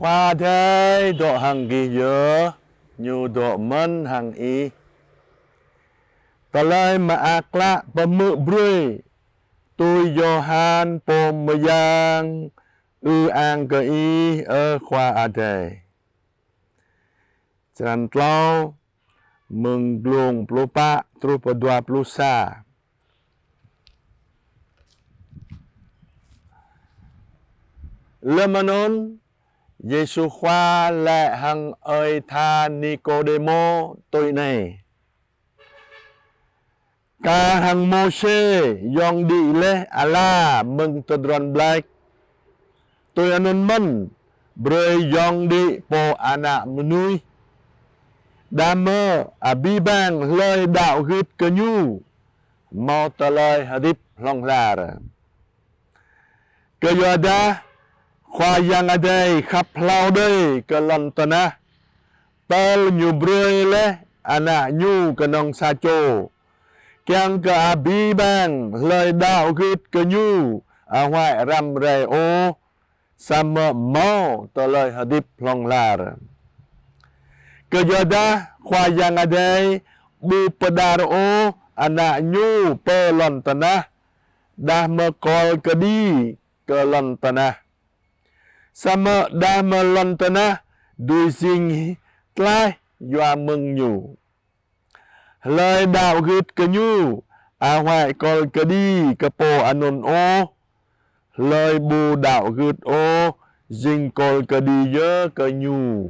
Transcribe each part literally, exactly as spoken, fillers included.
Khua Adai dŏ hăng gih yơh, Ñu dŏ mơ̆n hăng ih. Tơlơi Mơak Klă pơhmư̆ brơi tui Yôhan pô mơyang. Ư-ang kơ Ih, ơ Khua Adai. Črăn tlâo, mơ̆ng glông pluh pă truh pơ dua pluh sa. Lơm anŭn, Yêsu Khua laĭ hăng ơi tha Nikôdêmô tui anai: Kar hăng Môsê yŏng đĭ laih ala mơ̆ng tơdron ƀlač, tui anŭn mơ̆n brơi yŏng đĭ Pô Ană Mơnuih. Đah mơ̆ abih bang hlơi đaŏ gưt kơ Ñu hmâo tơlơi hơdip hlŏng lar. Kơyuadah Khua Yang Adai khăp hlâo đơi kơ lŏn tơnah, tơl Ñu brơi laih Ană Ñu kơnơ̆ng sa čô, kiăng kơ abih bang hlơi đaŏ gưt kơ Ñu ƀu huăi răm rai ôh, samơ̆ hmâo tơlơi hơdip hlŏng lar. Kơyuadah Khua Yang Adai ƀu pơđar ôh Ană Ñu pơ lŏn tơnah, đah mơ̆ kol kơđi kơ lŏn tơnah, samơ̆ đah mơ̆ lŏn tơnah dưi jing tlaih yua mơ̆ng Ñu. Hlơi đaŏ gưt kơ Ñu ƀu huăi kol kơđi kơ Pô anŭn ôh. Hlơi ƀu đaŏ gưt ôh jing kol kơđi yơh kơ Ñu,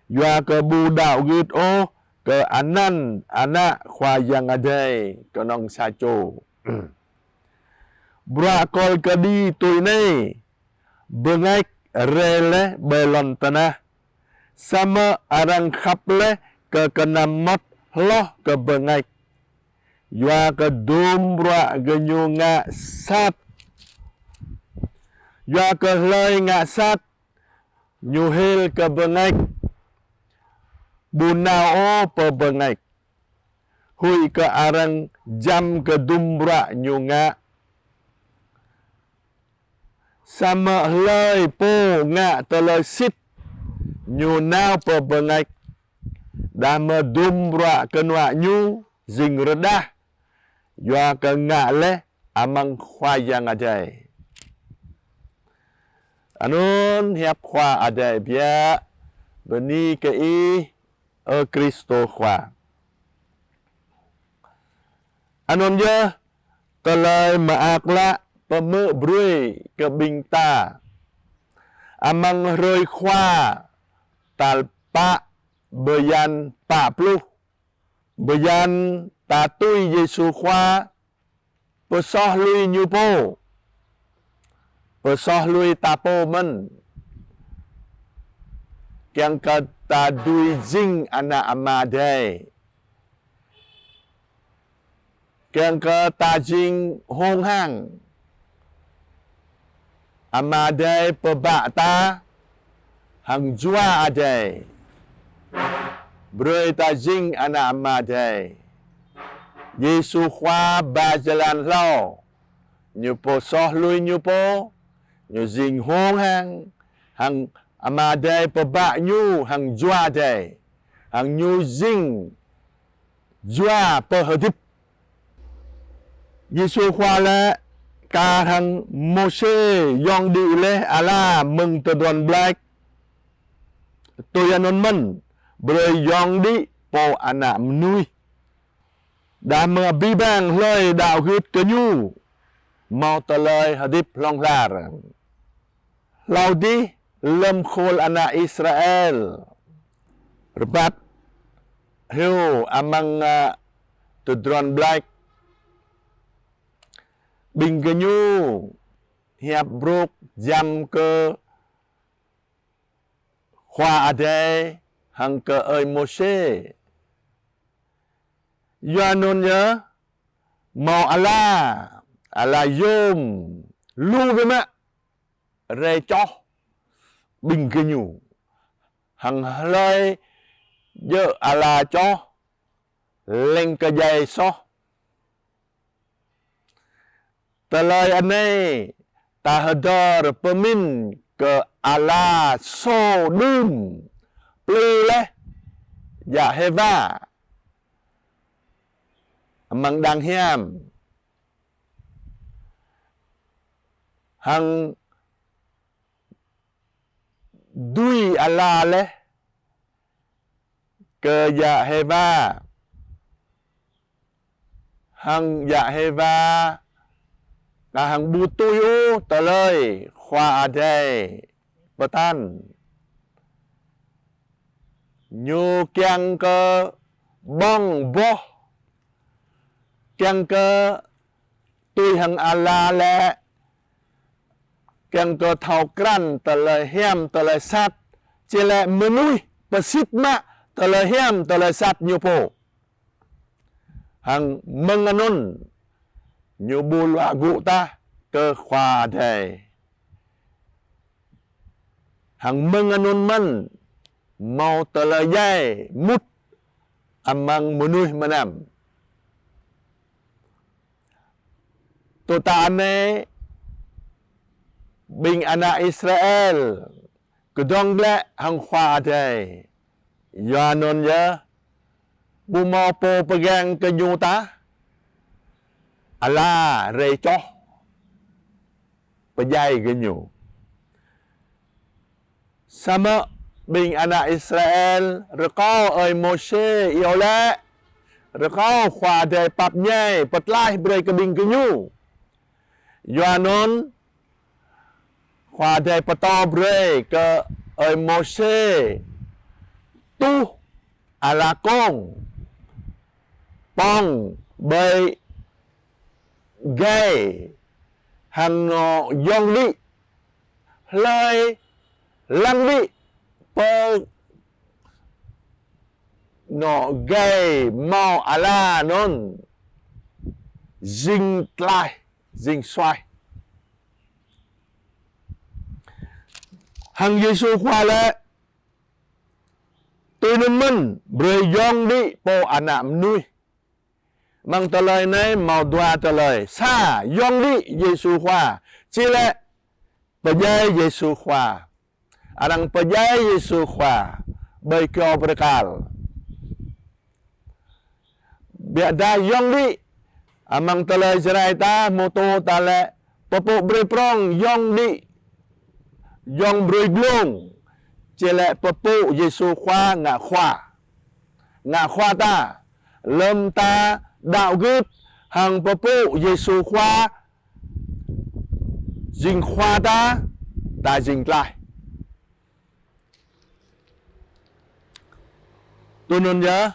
yua kơ ƀu đaŏ gưt ôh kơ anăn Ană Khua Yang Adai kơnơ̆ng sa čô. Bruă kol kơđi tui anai: bơngač rai laih ƀơi lŏn tơnah, samơ̆ arăng khăp laih kơ kơnăm mơmŏt hloh kơ bơngač, yua kơ dum bruă gơñu ngă sat. Yua kơ hlơi ngă sat, ñu hil kơ bơngač, ƀu nao ôh pơ bơngač, huĭ kơ arăng jăm kơ dum bruă ñu ngă. Samơ̆ hlơi pô ngă tơlơi sĭt, ñu nao pơ bơngač, đah mơ̆ dum bruă kơnuă ñu jing rơđah, yua kơ ngă laih amăng Khua Yang Adai. Anŭn hiăp Khua Adai biă. Bơni kơ Ih, ơ Krist Khua. Anŭn yơh Tơlơi Mơak Klă pơhmư̆ brơi kơ ƀing ta amăng hrơi Khua tal pă bơyan pă pluh, bơyan ta tui Yêsu Khua pơsoh lui Ñu pô, pơsoh lui ta pô mơ̆n, kiăng kơ ta dưi jing ană Ama Adai, kiăng kơ ta jing hông hăng. Ama Adai pơbă ta hăng Jua Adai, brơi ta jing ană Ama Adai. Yêsu Khua ba jơlan hlâo, Ñu pơsoh lui Ñu pô, Ñu jing hông hăng, hăng Ama Adai pơbă Ñu hăng Jua Adai, hăng Ñu jing Jua pơhơdip. Yêsu Khua laĭ: Kar hăng Môsê yŏng đĭ laih ala mơ̆ng tơdron ƀlač, tui anŭn mơ̆n brơi yŏng đĭ Pô Ană Mơnuih. Đah mơ̆ abih bang hlơi đaŏ gưt kơ Ñu hmâo tơlơi hơdip hlŏng lar. Hlâo dih lơm khul ană Israel rơbat hyu amăng, a, tơdron ƀlač, ƀing gơñu hiăp brŏk jăm kơ Khua Adai hăng kơ ơi Môsê. Yua anŭn yơh hmâo ala, ala yôm lu biă mă rai čoh ƀing gơñu, hăng hlơi djơ̆ ala čoh lêng kơdjai soh. Tơlơi anai ta hơdơr pơmĭn kơ ala Sôđôm plư laih yă Hêwa amăng đang hiam, hăng dưi ala laih kơ yă Hêwa, hăng yă Hêwa ta hăng ƀu tui ôh tơlơi Khua Adai pơtă. Ñu kiăng kơ ƀơ̆ng boh, kiăng kơ tui hăng ala lĕ, kiăng kơ thâo krăn tơlơi hiam tơlơi sat, či lĕ mơnuih pơsit mă tơlơi hiam tơlơi sat ñu pô. Hăng mơ̆ng anŭn ñu ƀu luă gŭ tah kơ Khua Adai. Hăng mơ̆ng anŭn mơ̆n hmâo tơlơi djai mŭt amăng mơnuih mơnam. Tơl ta anai ƀing ană Israel kơdơ̆ng glaĭ hăng Khua Adai. Yua anŭn yơh, ƀu hmâo pô pơgang kơ ñu tah, ala rai čoh pơdjai gơñu. Samơ̆ ƀing ană Israel rơkâo ơi Môsê iâu laĭ, rơkâo Khua Adai pap ñai pơtlaih brơi kơ ƀing gơñu. Yua anŭn Khua Adai pơtô brơi kơ ơi Môsê tuh ala kông pŏng ƀơi gai hăng anŏ yŏng đĭ, hlơi lăng đĭ pơ anŏ gai hmâo ala anŭn jing tlaih, jing suaih. Hăng Yêsu Khua laĭ: Tui anŭn mơ̆n brơi yŏng đĭ pô Ană Mơnuih. Amăng tơlơi anai hmâo dua tơlơi. Sa, yŏng đĭ Yêsu Khua, či lĕ pơdjai Yêsu Khua. Arăng pơdjai Yêsu Khua ƀơi kơyâo bơrơkal. Biă dah yŏng đĭ, amăng tơlơi Jrai ta mơtô ta lĕ pơpŭ brơi prŏng, yŏng đĭ, yŏng brơi glông, či lĕ pơpŭ Yêsu Khua ngă Khua. Ngă Khua ta, lơ̆m ta đaŏ gưt hăng pơpŭ Yêsu Khua jing Khua ta, ta jing tlaih. Tui anŭn yơh,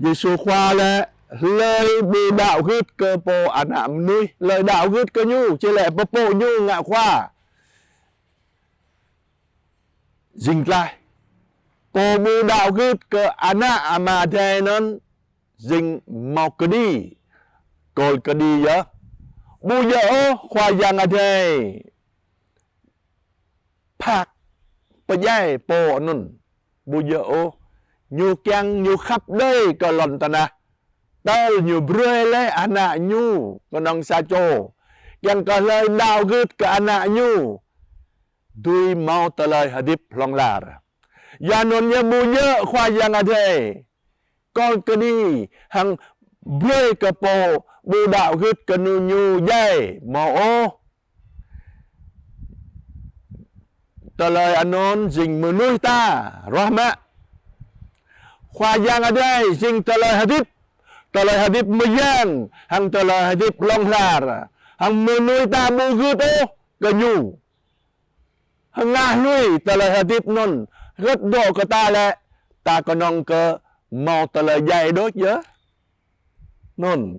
Yêsu Khua laĭ: Hlơi ƀu đaŏ gưt kơ Pô Ană Mơnuih, hlơi đaŏ gưt kơ Ñu, či lĕ pơpŭ Ñu ngă Khua, jing tlaih. Pô ƀu đaŏ gưt kơ Ană Ama Adai anŭn jing hmâo kơđi, kol kơđi yơh. Ƀu djơ̆ ôh Khua Yang Adai phat pơdjai pô anŭn. Ƀu djơ̆ ôh. Ñu kiăng Ñu khăp đơi kơ lŏn tơnah, tơl Ñu brơi laih Ană Ñu kơnơ̆ng sa čô, kiăng kơ hlơi đaŏ gưt kơ Ană Ñu dưi hmâo tơlơi hơdip hlŏng lar. Yua anŭn yơh ƀu djơ̆ Khua Yang Adai kol kơđi hăng brơi kơ pô ƀu đaŏ gưt kơ Ñu, Ñu djai, hmâo ôh. Tơlơi anŭn jing mơnuih ta ruah mă. Khua Yang Adai jing tơlơi hơdip, tơlơi hơdip mơyang, hăng tơlơi hơdip hlŏng lar. Hăng mơnuih ta ƀu gưt ôh kơ Ñu. Hơngah lui tơlơi hơdip anŭn hơget dŏ kơ ta lĕ, ta kơnơ̆ng kơ hmâo tơlơi djai đôč yơh. Anŭn,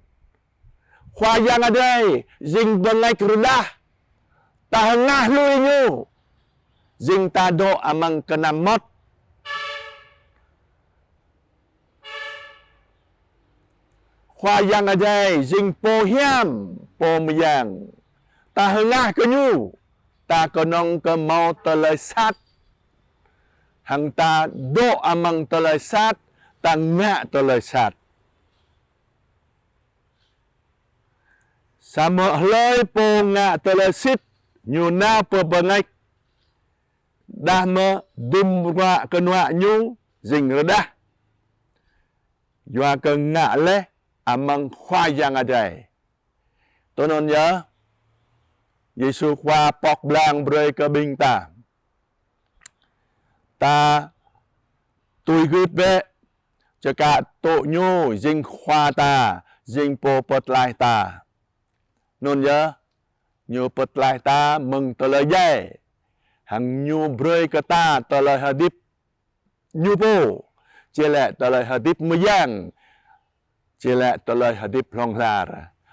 Khua Yang Adai jing bơngač rơđah, ta hơngah lui Ñu, jing ta dŏ amăng kơnăm mơmŏt. Khua Yang Adai jing Pô hiam, Pô mơyang. Ta hơngah kơ Ñu, ta kơnơ̆ng kơ hmâo tơlơi sat. Hăng ta dŏ amăng tơlơi sat, ta ngă tơlơi sat. Samơ̆ hlơi pô ngă tơlơi sĭt, Ñu nao pơ bơngač, đah mơ̆ dŭm bruă kơnuă ñu jing rơđah, yua kơ ngă laih amăng Khua Yang Adai. Tui anŭn yơh, Yêsu Khua pŏk blang brơi kơ ƀing ta. Ta tui gưt bĕ, čơkă tŭ ñu jing Khua ta, jing Pô pơtlaih ta. Anŭn yơh, ñu pơtlaih ta mơ̆ng tơlơi djai, hăng ñu brơi kơ ta tơlơi hơdip ñu pô, či lĕ tơlơi hơdip mơyang, či lĕ tơlơi hơdip hlŏng lar.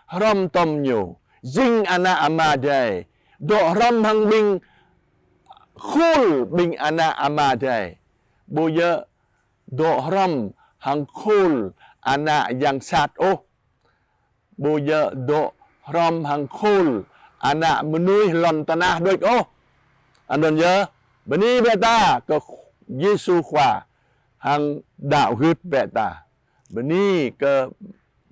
Hrŏm tŏm ñu, jing ană Ama Adai, dŏ hrŏm hăng ƀing khul ƀing ană Ama Adai. Ƀu djơ̆ dŏ hrŏm hăng khul ană yang sat ôh. Ƀu djơ̆ dŏ hrŏm hăng khul ană mơnuih lŏn tơnah đôč ôh. Anŭn yơh, bơni bĕ ta kơ Yêsu Khua hăng đaŏ gưt bĕ ta. Bơni kơ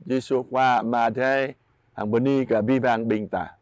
Yêsu Khua Ama Adai hăng bơni kơ abih bang ƀing ta.